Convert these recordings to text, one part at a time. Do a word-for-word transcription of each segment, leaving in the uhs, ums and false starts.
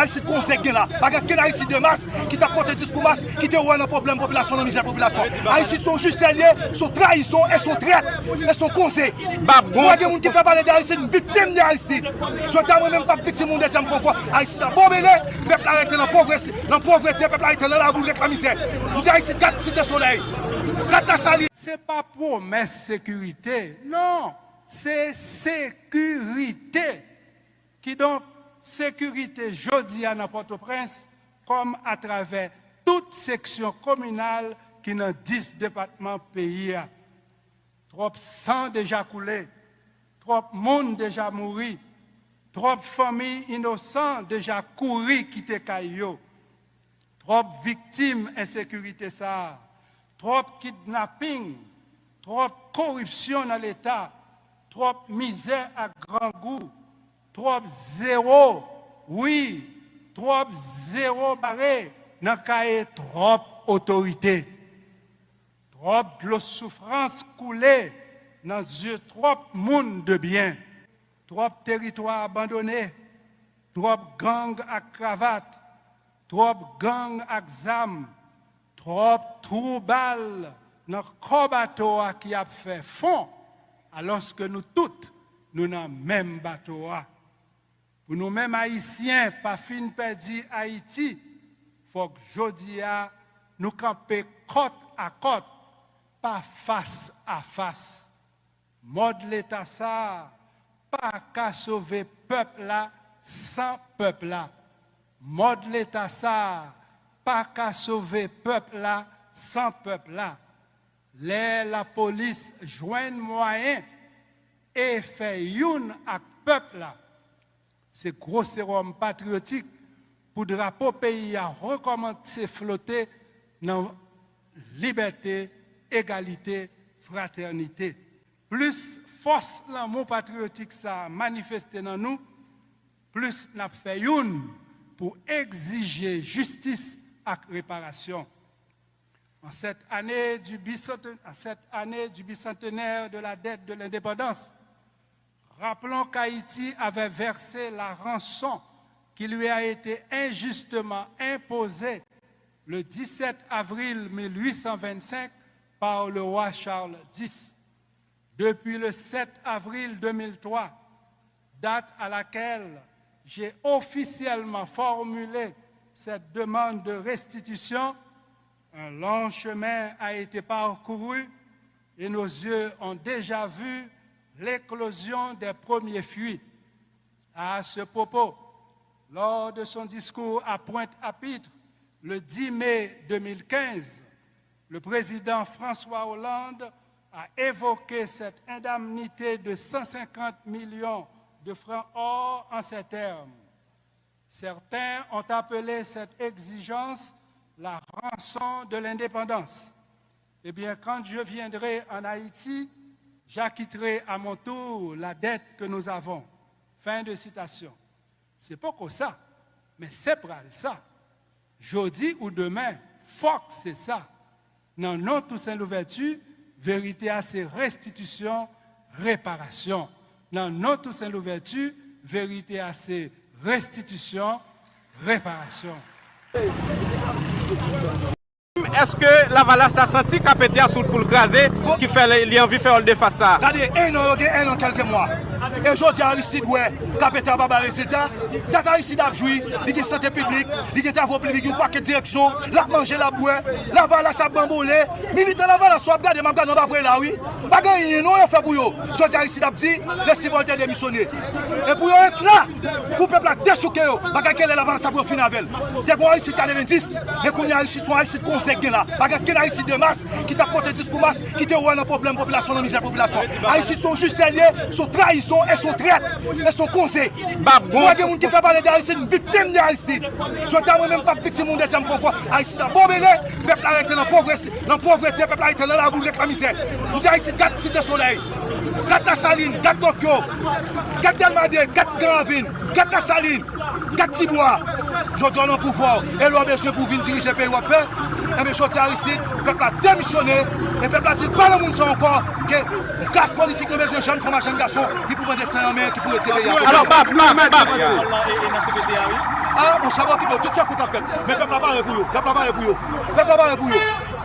Ayisyen konze k gen la. Pa gen kenn Ayisyen de mas ki t ap pote diskou mas, ki te wè nan pwoblèm popilasyon, nan mizè popilasyon. Ayisyen se yon jisèl ye, se yon trayizon, e se yon trèt, e se yon konze. Mwen gen moun ki pè pale de Ayisyen, m viktim de Ayisyen. Jodi a, mwen menm, m p ap viktim yon dezyèm fwa ankò. Ayisyen ap bonbele, pèp la rete nan povrete, nan povrete, pèp la rete nan labou, rete nan mizè. M di Ayisyen, gad Site Solèy, gad Lasalin. Se pa pwomès sekirite, non, se sekirite. Kidonk, sekirite jodi a nan Pòtoprens, kòm atravè tout seksyon kominal ki nan dis depatman peyi a. Twòp san deja koule, twòp moun deja mouri, twòp fanmi inosan deja kouri kite kay yo. Twòp viktim ensekirite sa a, twòp kidnaping, twòp koripsyon nan Leta, twòp mizè ak grangou, twòp zewo, wi, twòp zewo bare nan kaye twòp otorite. Twòp dlo soufrans koule nan zye twòp moun de byen. Twòp teritwa abandone, twòp gang ak kravat, twòp gang ak zam, twòp twou bal nan kò bato a ki ap fè fon, alòske nou tout, nou nan menm bato a. Pou nou menm Ayisyen pa fin pèdi Ayiti, fòk jodi a nou kanpe kòt a kòt, pa fas a fas. Mòd Leta sa a pa ka sove pèp la san pèp la. Mòd Leta sa a pa ka sove pèp la san pèp la. Lè lapolis jwenn mwayen e fè youn ak pèp la, se gwo sewòm patriyotik pou drapo peyi a rekòmanse flote nan libète, egalite, fratènite. Plis fòs lanmou patriyotik sa a manifeste nan nou, plis n ap fè youn pou egzije jistis ak reparasyon. En cette année du bicentenaire, en cette année du bicentenaire de la dette de l'indépendance, rappelons qu'Haïti avait versé la rançon qui lui a été injustement imposée le dix-sept avril mille huit cent vingt-cinq par le roi Charles dix. Depuis le sept avril deux mille trois, date à laquelle j'ai officiellement formulé cette demande de restitution, un long chemin a été parcouru et nos yeux ont déjà vu l'éclosion des premiers fruits. À ce propos, lors de son discours à Pointe-à-Pitre le dix mai deux mille quinze, le président François Hollande a évoqué cette indemnité de cent cinquante millions de francs or en ces termes. Certains ont appelé cette exigence la rançon de l'indépendance. Eh bien, quand je viendrai en Haïti, j'acquitterai à mon tour la dette que nous avons. Fin de citation. Se poko sa, men se pral sa. Jodi ou demen, fòk se sa. Nan non Toussaint Louverture, verite a se restitisyon, reparasyon. Nan non Toussaint Louverture, verite a se restitisyon, reparasyon. Èske Lavalas ta santi kapete a sou l pou l kraze, ki fè li, li anvi fè vòldefas sa a? Gade, en an, yo gen en an kèlke mwa. E jodi a, Aristide wè kapete a pa bay rezilta. Dat Aristide ap jwi, li gen sante piblik, li gen travo piblik, yon pakèt direksyon, l ap manje, l ap bwè. Lavalas ap banbole. Militan Lavalas yo ap gade, m ap gade anba prè la, wi. Pa gen anyen non yo fè pou yo. Jodi a, Aristide ap di, les civils te démissionner. E pou yo ret la, pou pèp la dechouke yo, bagay ke lè Lavalas ap refini avè l. Te gon Aristide katrevenndis, men kounye a Aristide se yon Aristide konze k gen la. Pa gen kenn Aristide de mas ki t ap pote diskou mas, ki te wè nan pwoblèm popilasyon, nan mizè popilasyon. Aristide se yon jisèl ye, se yon trayizon, e se yon trèt, e se yon konze. Mwen gen moun ki pè pale de Aristide, m viktim de Aristide. Jodi a mwen menm m p ap viktim yon dezyèm fwa ankò. Aristide ap bonbele, pèp la rete nan povrete, nan povrete, pèp la rete nan labou, rete nan mizè. M di Aristide, gad Site Solèy, gad Lasalin, gad Tokyo, gad Dèlma de, gad Gran Ravin, gad Lasalin, gad Tibwa. Jodi a w nan pouvwa w, e lè w bezwen pou w vin dirije peyi w ap fè. Enben jodi a Aristide, pèp la demisyone, e pèp la di l pa nan moun sa ankò, ke klas politik nou bezwen jèn fanm ak jèn gason ki pou pran desten an men, ki pou retire peyi a. Alò, Bab, Bab, Bab. A, monchè, pa okipe w, tout se kou k ap fèt. Men pèp la pare pou yo, pèp la pare pou yo, pèp la pare pou yo.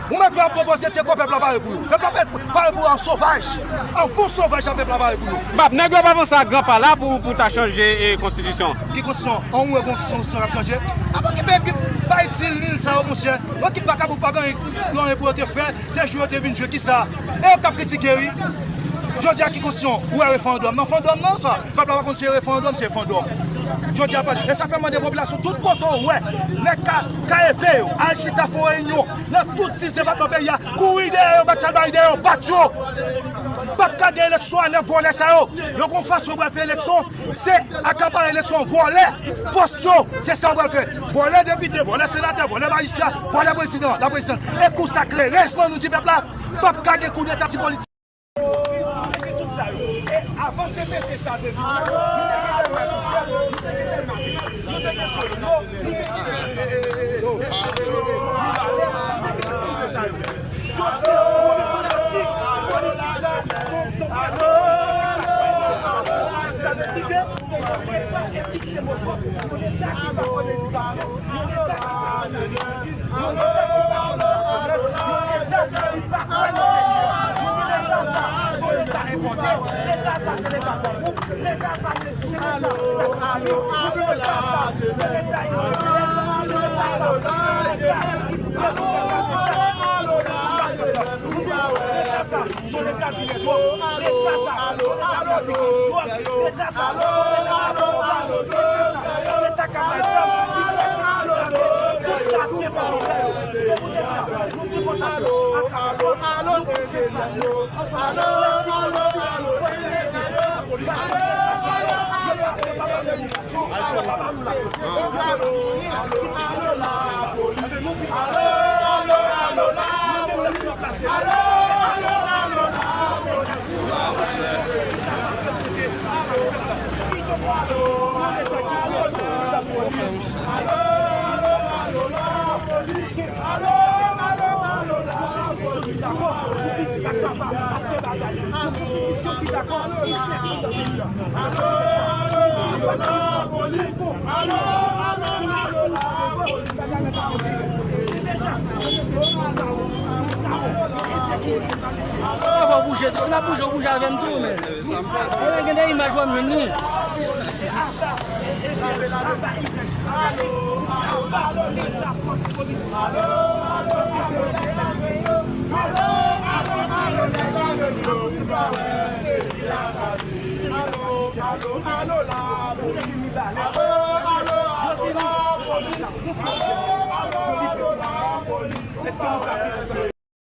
Ou mèt wè ap pwopoze tcheko, pèp la pare pou yo. Pèp la pare, pare pou yo an sovaj. An bon sovaj, pèp la pare pou yo. Bab, nèg yo pa panse a gran pa la pou, pou ta chanje, e, konstitisyon. Ki konstitisyon? An ou wè konstitisyon k ap chanje? A pa okipe ekip pa itil nil sa yo, monchè. Yon ekip pa kab ou pa gen yon anyen pou yo te fè, se jou yo te vin jwe kisa? E yo k ap kritike, wi. Jodi a ki konstitisyon? Ou wè referandòm nan? Referandòm nan sa. Pèp la pa konn se referandòm, se fandòm. Jodi a pale. E sa fè mande popilasyon tout kote w wè nèg ka, ka epe yo, al chita fè reyinyon nan tout dis depatman peyi a, kouri dèyè yo, bat chalbari dèyè yo, bat yo. P ap ka gen eleksyon a nèf vòlè sa yo. Yo gon fason yo pral fè eleksyon, se akapare eleksyon, vòlè pòs yo, se sa yo pral fè. Vòlè depite, vòlè senatè, vòlè majistra, vòlè prezidan, laprezidans. E kou sa klè. Reyèsman nou di pèp la, p ap ka gen koudeta ti politik. Nou te gen tout sa yo. E avan C P T sa te vini, nou te gen Dèlma tou sèl, nou te gen Dèlma tou. Nou te gen Solino, nou te gen, e, e, e, e, e, Mibalè, nou te gen tout sa yo. Jodi a, politik, politik sa, se yon, se yon pratik politik ki pa kwè nan edikasyon. Sa vle di ke se yon Leta epichemofòb, yon Leta ki pa kwè nan edikasyon, yon Leta ki pa kwè nan jenès, yon Leta ki pa kwè nan jenès, yon Leta ki pa kwè nan peyi a. Nou di Leta sa, se yon Leta enpòte. Leta sa, se Leta grangou. Leta sa, se Leta Nasyonzini. Nou di Leta sa, se Leta enpòte. Nou di Leta sa, se Leta ki pa kwè nan jenès. Nou di Leta sa, se yon Leta ki mèt twòp. Leta sa, se yon Leta ki gen dwòg. Leta sa, se yon Leta k ap fè yon bal. Leta sa, se yon Leta k ap bay zam. Li pran ti kidnape tout katye popilè yo. Se poutèt sa, nou di konsa ke, ak fòs, nou konn fè fas ansanm avèk lèt ti politik, fòs politik, paske Leta sa, yo pa, yo pa ban nou edikasyon. Yon konstitisyon ki dakò pou fè tout nan peyi a. Alo, alo, alo, lapolis. Alo, alo, alo, lapolis. Fò w bouje tou, si n ap bouje, w bouje avè m tou, men. Mwen gen de imaj w ap jwenn li.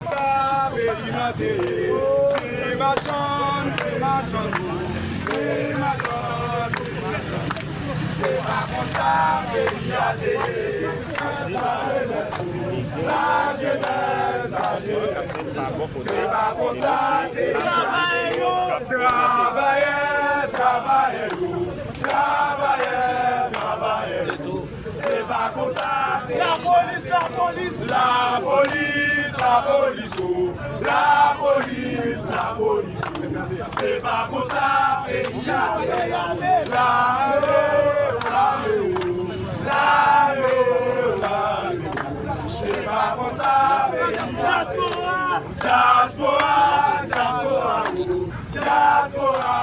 Sa peyi mande, se machann, se machann, se machann, se machann. Se pa konsa peyi a te ye. Lajenès, lajenès, lajenès. Se pa konsa peyi a te ye. Travayè, travayè yo. Travayè, travayè yo. Se pa konsa. Lapolis, lapolis. Lapolis, lapolis, o. Lapolis, lapolis, o. Se pa konsa peyi a te ye. Lame, lame, o. Lame, lame, o. Se pa konsa peyi a te ye. Dyaspora, dyaspora, o. Dyaspora,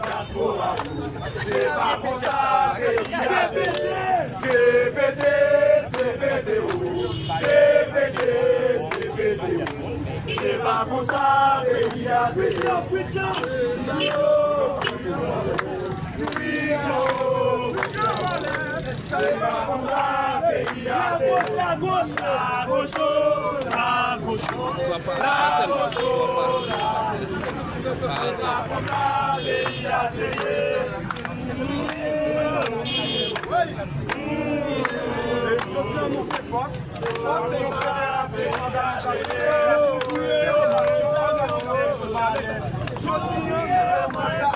dyaspora, o. Se pa konsa peyi a te ye. Se pete, se pete, o. Se pete, se pete, o. Se pa konsa peyi a te ye. Prizon, prizon, prizon. Se pa konsa peyi a te ye. Lagoch, lagoch, o, lagoch, o. Lagoch, o, lagoch, o. Se pa konsa peyi a te ye. Jodi a nou fè fas. Jodi a,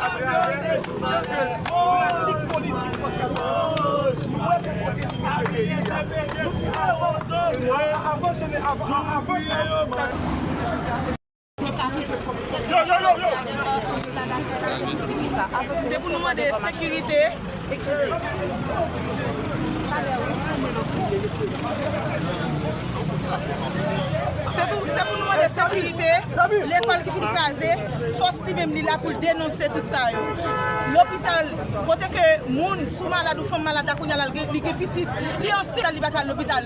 atravè chak pratik politik, paske nou wè ke kote nou rive a, nou di avan, avan, avan, avan, Se pou nou mande sekirite. Eskize. Se pou, se pou nou mande sekirite, lekòl ki fin kraze, fòs li menm li la pou l denonse tout sa yo. Lopital, kote ke moun sou malad ou fanm malad la kounye a la, li gen, li gen pitit, li ansent, li pa ka al lopital.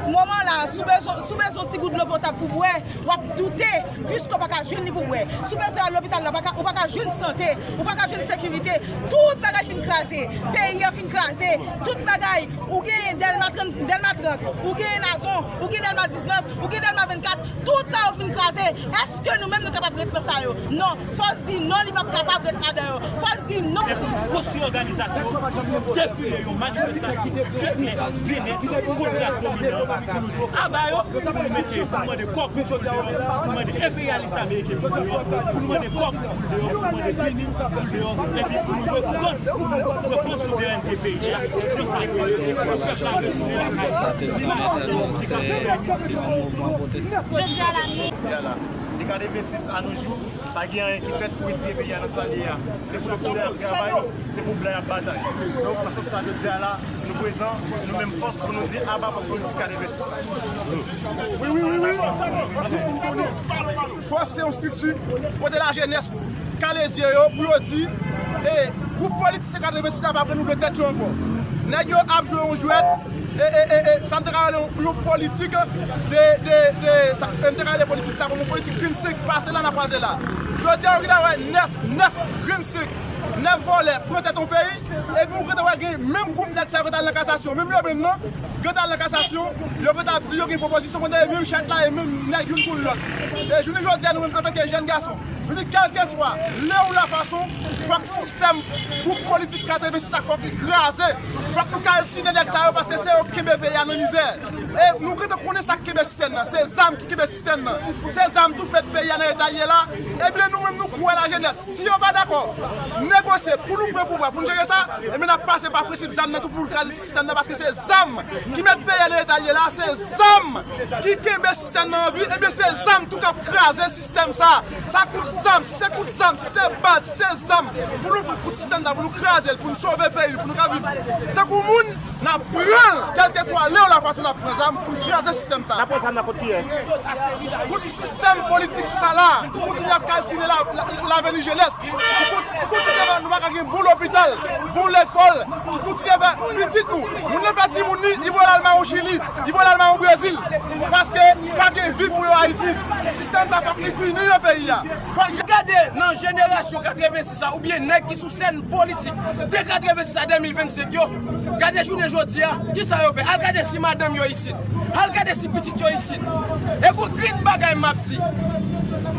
Moman la, si w bezwen, si w bezwen ti gout dlo potab pou bwè, w ap doute, piske w pa ka jwenn li pou bwè. Si w bezwen al lopital la, w pa ka, ou pa ka jwenn sante, ou pa ka jwenn sekirite. Tout bagay fin kraze. Peyi an fin kraze. Tout bagay. Ou gen Dèlma trant, Dèlma trant, ou gen Nazon, ou gen Dèlma diznèf, ou gen Dèlma vennkat. Tout sa yo fin kraze. Èske nou menm nou kapab ret nan sa yo? Non. Fòs di non, li p ap kapab ret ladan yo. Fòs di non. Konstwi òganizasyon, defile yon manifestasyon byen klè, byen nèt, kont klas dominan an, pou nou di aba yo, pou nou mete, pou nou mande kòb pou l deyò, pou nou mande enperyalis ameriken pou l deyò, pou nou mande kòb pou l deyò, pou nou mande bini pou l deyò, epi pou nou reprann, pou nou reprann souverènte peyi a. Se sa ke pèp la retounen lakay li. Jodi a la, li ka devyen sis a nou jou. Pa gen anyen ki fèt pou retire peyi a nan sa l ye a. Se pou lòksidan y ap travay, se pou blan y ap batay. Donk, nan sans sa, jodi a la, nou prezan, nou menm fòs pou nou di aba fòs politik ka devyen sis. Wi, wi, wi, wi. Fòk tout moun konnen. Fòs se yon estrikti kote lajenès kale zye yo pou yo di, e, gwoup politik senkat-revensis la p ap renouvle tèt yo ankò. Nèg yo ap jwe yon jwèt, e, e, e, e, sa m te ka rele yon, yon politik de, de, de, sa, m te ka rele politik sa kòm yon politik green sink, pase la, n ap pase la. Jodi a, ou gentan wè nèf, nèf green sink, nèf vòlè pran tèt yon peyi, epi ou gentan wè gen menm gwoup nèg sa yo gentan al nan kasasyon, menm yo menm nan, gentan al nan kasasyon, yo gentan ap di yo gen pwopozisyon, pandan e menm chèt la, e menm nèg youn pou lòt. E jounen jodi a, nou menm, antanke jèn gason, nou di, kèlkeswa lè ou la fason, fòk sistèm gwoup politik katrevensis sa fòk li kraze. Fòk nou kalsine nèg sa yo paske se yo k kenbe peyi a nan mizè. E nou gentan konnen sa k kenbe sistèm nan. Se zam ki kenbe sistèm nan. Se zam tou k met peyi a nan eta l ye la. Ebyen, nou menm, nou kwè lajenès. Si yo pa dakò negosye pou nou pran pouvwa, pou nou chanje sa, ebyen, n ap pase pa prensip zam nan tou pou nou kraze sistèm nan, paske se zam ki met peyi a nan eta l ye la, se zam ki kenbe sistèm nan an vi, ebyen, se zam tou k ap kraze sistèm sa. Sa kout zam, si se kout zam, si se bal, si se zam, pou nou pran kout sistèm sa, pou nou kraze l, pou nou sove peyi nou, pou nou ka viv tankou moun, n ap pran l, kèlkeswa lè ou la fason n ap pran zam, pou n kraze sistèm sa. N ap pran zam nan kont kiyès? Kont sistèm politik sa la, ki kontinye ap kalsine la, la, lavni jenès. Ki konti-, ki kontinye fè nou pa ka gen bon lopital, bon lekòl, ki kontinye fè pitit nou. Moun nan fè timoun li, li voye al mare o Chili, li voye al mare o Brezil. Paske pa gen vi pou yo Ayiti. Sistèm sa fòk li fini nan peyi a. Fòk gade nan jenerasyon katrevensis la, oubyen nèg ki sou sèn politik de katrevensis a de mil vennsenk yo, gade jounen jodi a, kisa yo fè? Al gade si madanm yo isit. Al gade si pitit yo isit. E gon grenn bagay m ap di.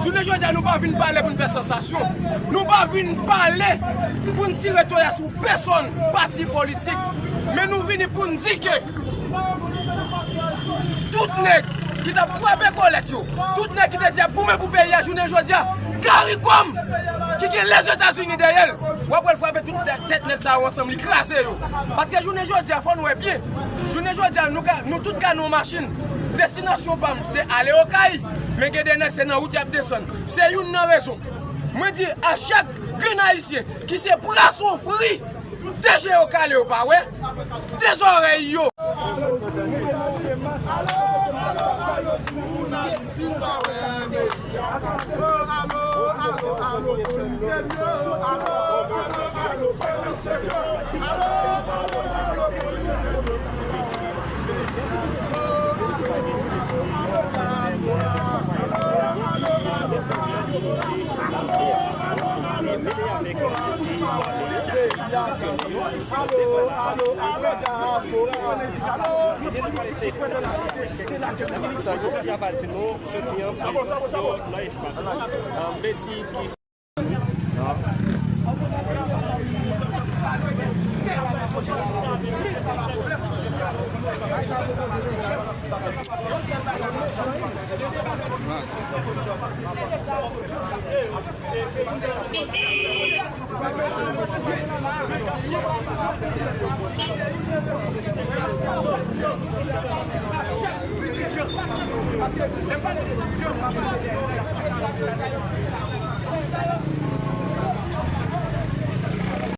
Jounen jodi a, nou pa vin pale pou n fè sansasyon. Nou pa vin pale pou n tire toya sou pèsonn pati politik. Men nou vini pou n di ke tout nèg ki t ap frape kolèt yo, tout nèg ki te di y ap goumen pou peyi a, jounen jodi a, CARICOM ki gen Lèzetazini dèyè l, w ap wè l frape tout tèt, tèt nèg sa yo ansanm, li kraze yo. Paske jounen jodi a, fò n wè byen. Jounen jodi a, nou ka, nou tout ka nan yon machin. Destinasyon pa m, se ale Okay, men gen de nèg, se nan wout y ap desann. Se youn nan rezon. Mwen di a chak grenn Ayisyen ki se pwason fri, de je yo kale yo pa wè, de zòrèy yo. Militan yo, y ap al di nou, jodi a, prezans yo nan espas la, vle di ki